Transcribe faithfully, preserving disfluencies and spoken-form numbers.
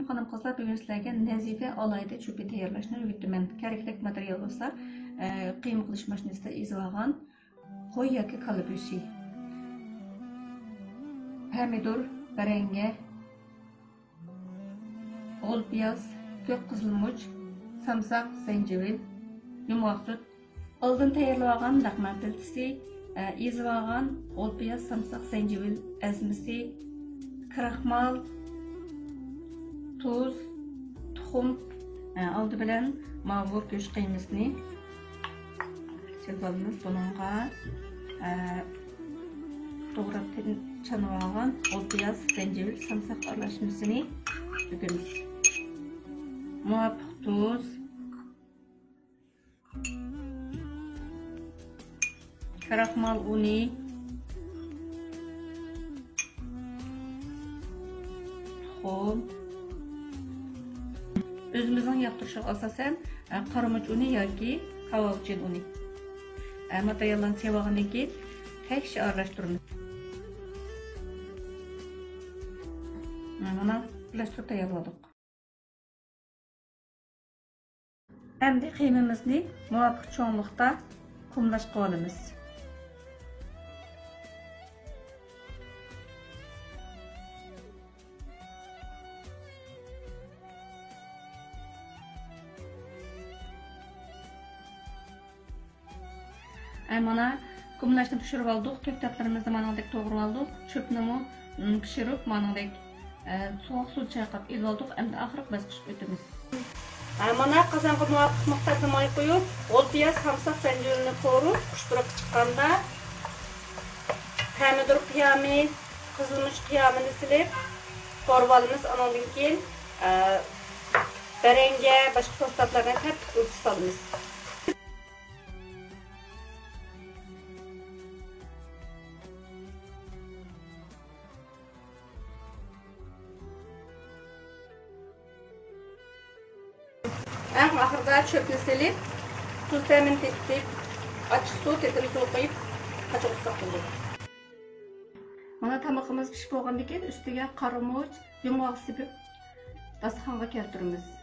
خانىم-قىزلار، بۈگۈن سىلەرگە نەزىپە ئالاھىدە چۆپى تەييارلاشنى ئۆگىتىمەن. كېرەكلىك ماتېرىيال بولسا، ئە، قىيما قىلىش ماشىنىسىدا ئېزىۋالغان قوي ياكى كالا گۆشى، پەمىدۇر، بەرەڭگە، غول پىياز، كۆك قىزىلمۇچ، سامساق، زەنجىۋىل، يۇمغاق سۈت، ئالدىن تەييارلىۋالغان لەقمە پىلتىسى، ئە، ئېزىۋالغان غول پىياز، سامساق، زەنجىۋىل ئەزمىسى، كراخمال، تۇز، تۇخۇم، ئە، ئالدى بىلەن ماۋۇ گۆش قىيمىسىنى سېلىۋالىمىز. بۇنىڭغا، ئە، توغراپ چانىۋالغان غول پىياز، زەنجىۋىل، سامساق ئارىلاشمىسىنى تۆكىمىز. مۇۋاپىق تۇز، كراخمال ئۇنى، تۇخۇم. ئۆزىمىزنىڭ ياقتۇرۇشىغا ئاساسەن، ئە، قارىمۇچ ئۇنى ياكى كاۋاۋىچىن ئۇنى. ئە، ماتېرىياللارنى سېلىۋالغاندىن كېيىن تەكشى ئارىلاشتۇرىمىز. مانا، بىرلەشتۈرۈپ تەييارلىدۇق. ئەمدى قىيمىمىزنى مۇۋاپىق چوڭلۇقتا كۇمىلاچ قىلىۋالىمىز. ئەي، مانا، كۇمىلاچنى پىشۇرۇپ ئالدۇق. كۆكتاتلىرىمىزنى مانىڭدەك توغرىۋالدۇق. چۆپنىمۇ، م، پىشۇرۇپ، مانىڭدەك، ئە، سوغۇق سۇدا چايقاپ ئېلىۋالدۇق. ئەمدى ئاخىرقى باسقۇچقا ئۆتىمىز. ئە، مانا، قازانغا مۇۋاپىق مىقداردا ماي قۇيۇپ، غول پىياز، سامساق، زەنجىۋىلنى قورۇپ، قۇشتۇرۇپ چىققاندا، پەمىدۇر قىيامى، قىزىلمۇچ قىيامىنى سېلىپ، قورۇۋالىمىز. ئانىڭدىن كېيىن، ئە، بەرەڭگە، باشقا كۆكتاتلارنى تەرتىپكە سالىمىز. ئەڭ ئاخىرىدا چۆپنى سېلىپ، تۇز تەمىنى تېتىتىپ، ئاچچىقسۇ، تېتىملىق سۇ قۇيۇپ، قاچا قۇرساق بولدى. مانا، تامىقىمىز پىشىپ بولغاندىن كېيىن، ئۈستىگە قارىمۇچ، يۇمغاق سېپىپ، داستىخانغا كەلتۈرىمىز.